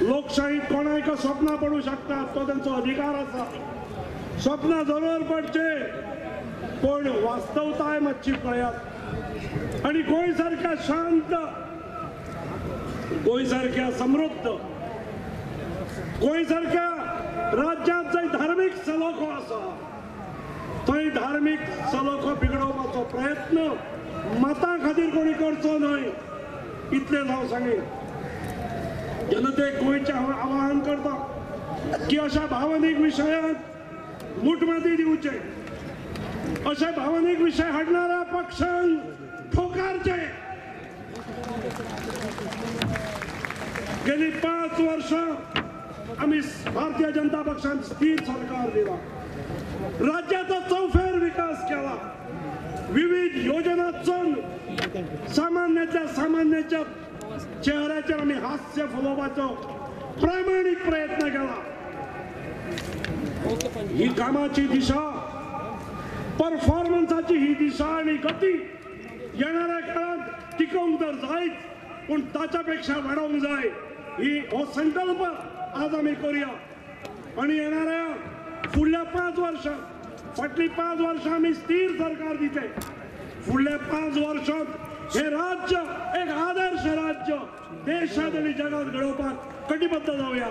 लोकशाहीत कोणाक स्वप्नां पडूं शकतात, तो तांचो अधिकार आसा। स्वप्नां जरूर पडचे, पण वास्तवताय मातशी पळयात। आनी गोंय सारक्या शांत, गोंय सारक्या समृद्ध, गोंय सारक्या राज्यांत जंय धार्मीक सलोखो आसा थंय धार्मीक सलोखो बिगडोवपाचो प्रयत्न मतां खातीर कोणी करचो न्हय, इतलें हांव सांगेन। जनतेक गोंयचें हांव आवाहन करता की अशा भावनीक विशयांत मुठमाती दिवचे, अशे भावनीक विशय हाडणाऱ्या पक्षांक ठोकारचे। गेली 5 वर्षां आमी भारतीय जनता पक्षान स्थिर सरकार दिला, राज्याचा चौफेर विकास केला, विविध योजना चोवन सामान्याच्या सामान्याच्या चेहऱ्याचेर आमी हास्य फुलोवपाचो प्रामाणीक प्रयत्न केला। ही कामाची दिशा, परफॉर्मन्साची ही दिशा आनी गती येणाऱ्या काळांत टिकोवंक तर जायच, पूण ताच्या पेक्षा वाडोवंक जाय, ही हो संकल्प आज आमी करूया। आनी येणाऱ्या फुडल्या 5 वर्षां, फाटलीं 5 वर्षां आमी स्थिर सरकार दिते, फुडल्या 5 वर्षांत हे राज्य एक आदर्श राज्य देशांत आनी जगांत घडोवपाक कटिबद्ध जावया।